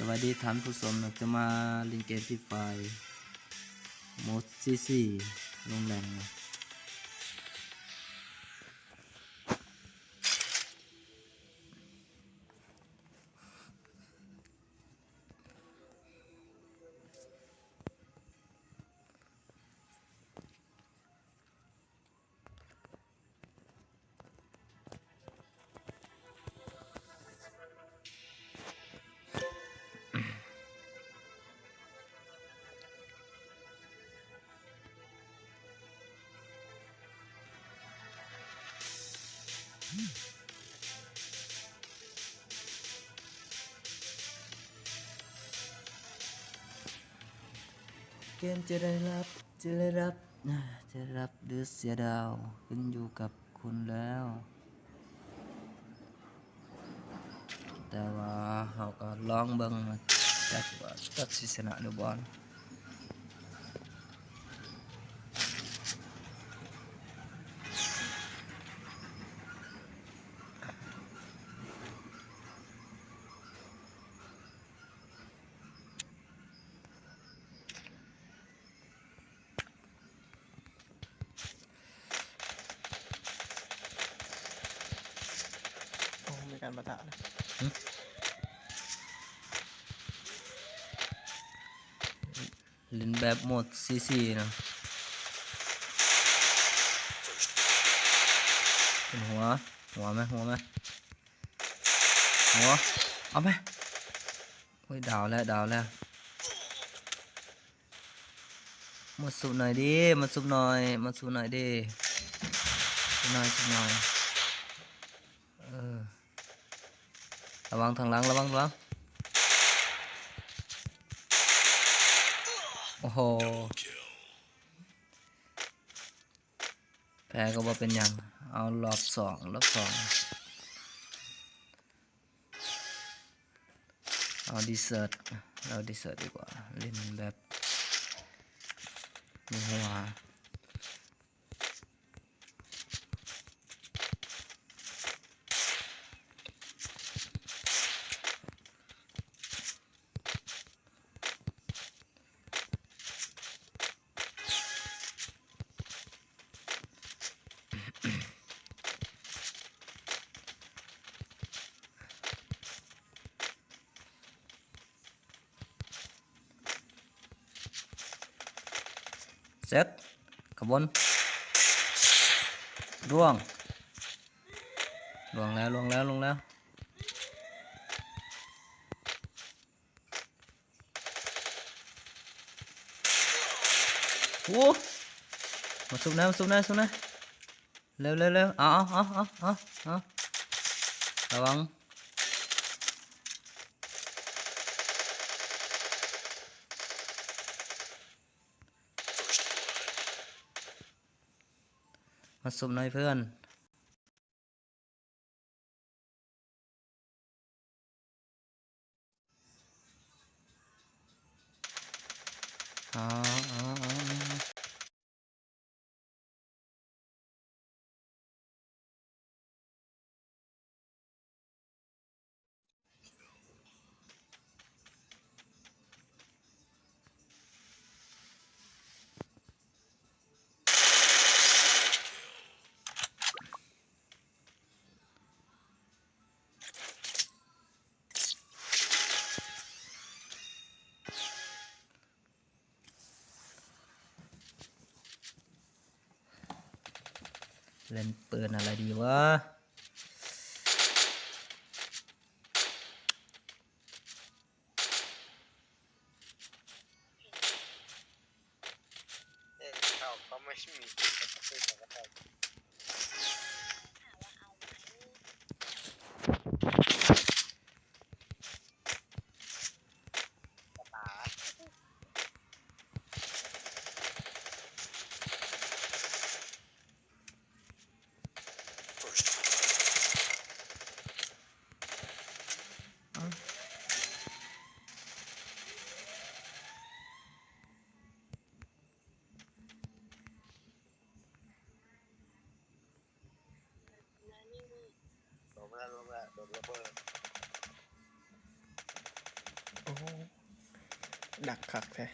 ສະບາຍດີທ່ານຜູ້ຊົມເນາະ, ຈະມາຫຼິ້ນເກມຟຣີຟາຍໂໝດຊີຊີລົງແລງເນາະ. ເກມຈະໄດ້ຮັບ ຈະໄດ້ຮັບ ຈະໄດ້ຮັບ ຫຼື ເສຍດາວ ຂຶ້ນຢູ່ກັບຄຸນແລ້ວ. ແຕ່ວ່າເຮົາກໍລອງເບິ່ງ ຈັກວ່າຈັກຊິຊະນະຫຼືບໍ່. ໂອ້ ມີການປະທະນະ. ຫຶ? ຫຼິ້ນແບບໂໝດຊີຊີເນາະ. ເປັນຫົວ ຫົວໄໝ ຫົວໄໝ ຫົວ ເອົາໄໝ. ໂອ້ຍ ດາວແລ້ວ ດາວແລ້ວ. ມາຊຸບໜ່ອຍເດ້ ມາຊຸບໜ່ອຍ ມາຊຸບໜ່ອຍເດ້ ຊຸບໜ່ອຍ ຊຸບໜ່ອຍ. ເອີ ລະວັງທາງຫຼັງ ລະວັງ ລະວັງ. ໂອ້ໂຫ ແພ້ກໍບໍ່ເປັນຫຍັງ. ເອົາ ລອບສອງ ລອບສອງ. ເອົາດີເຊີດ ເອົາດີເຊີດດີກວ່າ ຫຼິ້ນແບບມີຫົວ. ເຊັດ ຂະບົນ ລ່ວງ ລ່ວງແລ້ວ ລ່ວງແລ້ວ ລ່ວງແລ້ວ. ໂອ້ ມາຊຸບແນ່ ມາຊຸບແນ່ ຊຸບແນ່ ເລັວໆໆ. ເອົາ ເອົາ ເອົາ ລະວັງ ມາຊຸບໜ່ອຍເພື່ອນ. ເຫຼັ້ນປືນອັນໃດດີວະ? ເອີ ເຂົາ ເຂົາບໍ່ມີ ເຂົາບໍ່ເຄີຍເຂົ້າກັບເຮົາ. ເ ດັກຄັກແທ້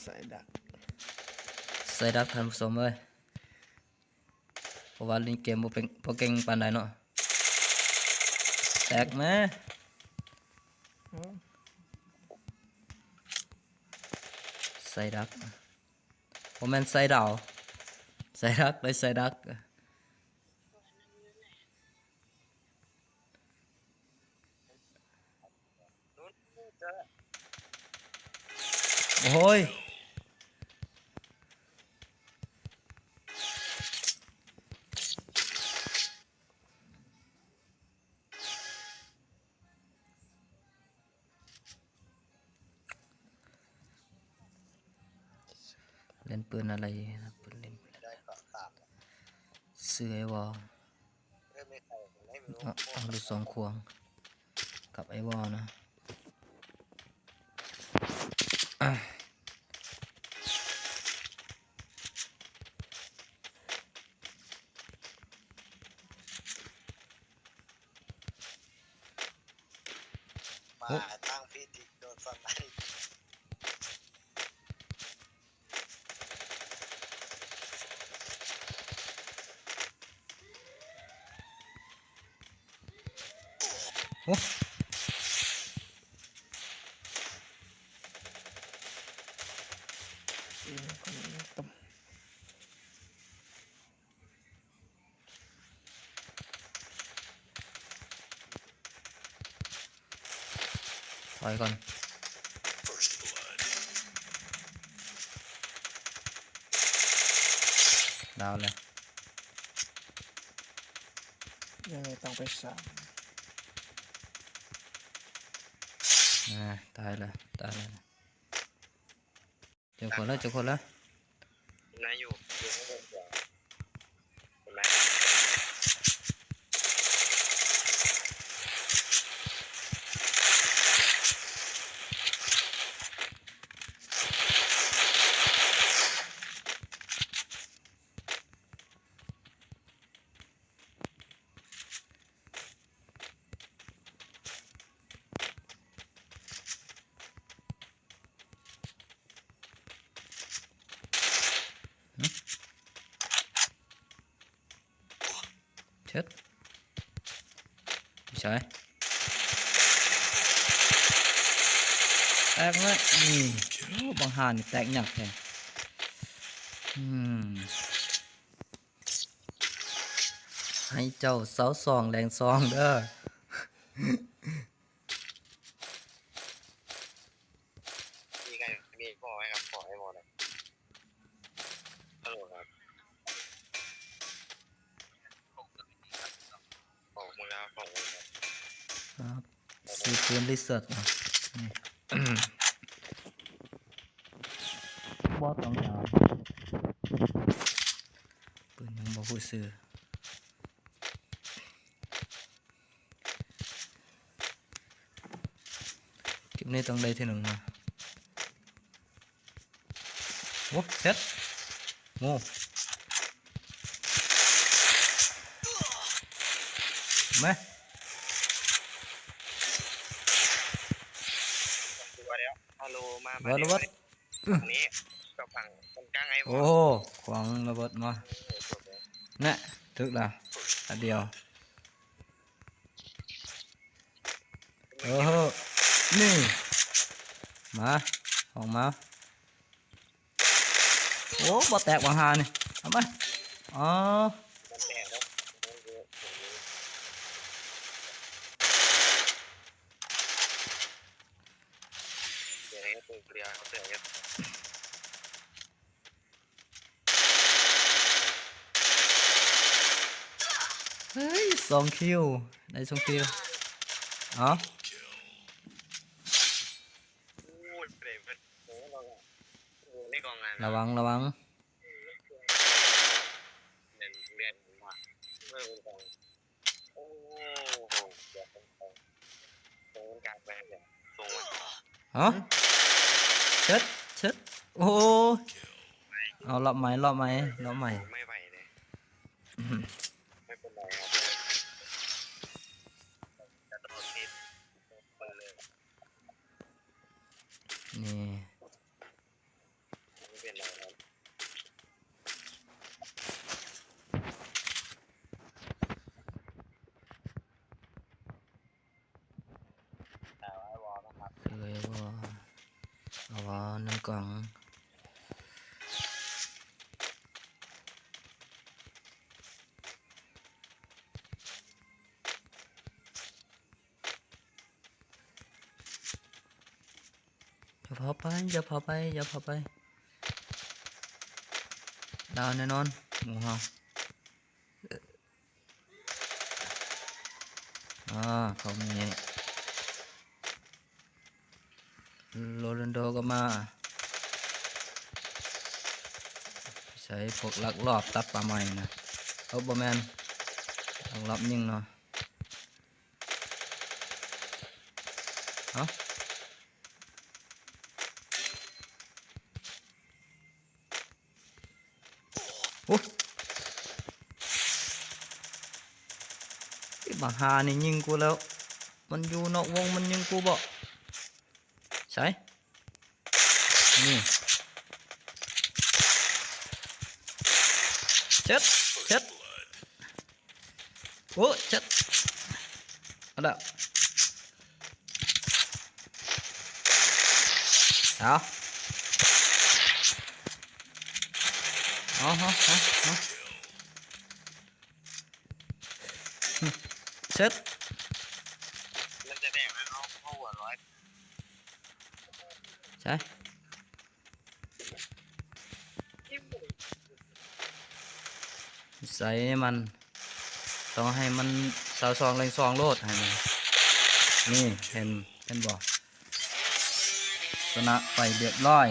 ໃສ່ດັກ ໃສ່ດັກ ທ່ານຜູ້ຊົມເອີຍ. ເພາະວ່າຫຼິ້ນເກມບໍ່ເປັນ ບໍ່ເກັ່ງປານໃດເນາະ. ແຕກແມ້ ອືມ ໃສ່ດັກ ບໍ່ແມ່ນໃສ່ດາວ ໃສ່ດັກ ໄດ້ໃສ່ດັກ. ໂອ້ຍ ເລ່ນປືນອະໄລ ປືນເລ່ນ ຊື້ໄອວໍ ເອົາ ເອົາລູກຊອງຂວາງກັບໄອວໍນະ. ມາ ໂອ້ ທາງພີດທີ່ໂດນສະໄນ. ໂອ້ ຖອຍກ່ອນ ດາວແລ້ວ ຍັງໄງຕ້ອງໄປສາມ ອ່າ ຕາຍແລ້ວ ຕາຍແລ້ວ. ເຈົ້າຄົນລະ ເຈົ້າຄົນລະ ນາຍຢູ່ ຢູ່ຂ້າງບົນຫົວ ເຫັນໄໝ? ເຊັດ ຢູ່ໃສ? ແຕກເລີຍ ນີ້ ໂອ້ ບັງຫານນີ້ແຕກຍາກແທ້ ອືມ. ໃຫ້ເຈົ້າເຊົາສ່ອງແລງສ່ອງເດີ. ມີໃຜມີພໍໃຫ້ກັບ ຂໍໃຫ້ບໍ່ໄດ້. ຮັລໂຫຼຄັບ ຂອບຄຸນຄັບ ຂອບຄຸນຄັບ ຄັບ. ຊື້ປືນຣີເສີດ ນີ້ ບໍ່ຕ້ອງການ ປືນຍັງບໍ່ຮູ້ຊື່. ເກມນີ້ຕ້ອງໄດ້ທີໜຶ່ງມາ. ໂອ້ ເຊັດ ໂອ້ ມາ ຮະໂຫຼ ມາ ມາ ເບິດ ເບິດ ອັນນີ້ ເຈົ້າຝັ່ງຄົນກາງໄອ້ ໂອ້ ຂວາງລະເບີດມາ ໂອ້ໂຫ ແນະ ຖືກລະ ອັນດຽວ. ເອີ ນີ້ ມາ ອອກມາ. ໂອ້ ບໍ່ແຕກຫວ່າຫານີ້ ເອົາໄປ ອໍ ເຮີ້ຍ ສອງຄິວ ໄດ້ສອງຄິວ ເອົາ ລະວັງ ລະວັງ. ຮະ ເຊັດ ເຊັດ ໂອ້ ເອົາ ລອບໃໝ່ ລອບໃໝ່ ລອບໃໝ່ ໄມ່ໄຫວເລີຍ ໄມ່ເປັນໄລຄັບ ກະໂດດຕິດ ເປີດເລີຍ. ນີ້ ເລີຍບໍ່ ເອົາບໍ່ ໜຶ່ງກ່ອງ. ຢ່າເຜົາໄປ ຢ່າເຜົາໄປ ຢ່າເຜົາໄປ ດາວແນ່ນອນ ໝູ່ເຮົາ. ອາ ເຂົາມີໂຣນັນໂດກໍມາ. ໃສ່ພວກລັກລອບຕັດປ່າໄມ້ນະ. ເອີ ບໍ່ແມ່ນ ລັກລອບຍິງເນາະ. ເອົ້າ ໂອ້ ບັກຫ່ານີ້ຍິງກູແລ້ວ ມັນຢູ່ນອກວົງ ມັນຍິງກູບໍ? ໃສ ນີ້ ເຈັດ ເຈັດ. ໂອ້ ເຈັດ ເອົາລະ ເອົາ ເອົາ ເອົາ ເອົາ ເອົາ ເຈັດ ມັນຈະແດງແລ້ວເນາະ ເຮົາຫົວຮ້ອຍ ໃສ. ໃສ່ມັນ ຕ້ອງໃຫ້ມັນຊາວສອງແລງສອງໂລດ ໃຫ້ມັນ ນີ້ ເຫັນ ເຫັນບໍ່? ຊະນະໄປຮຽບຮ້ອຍ.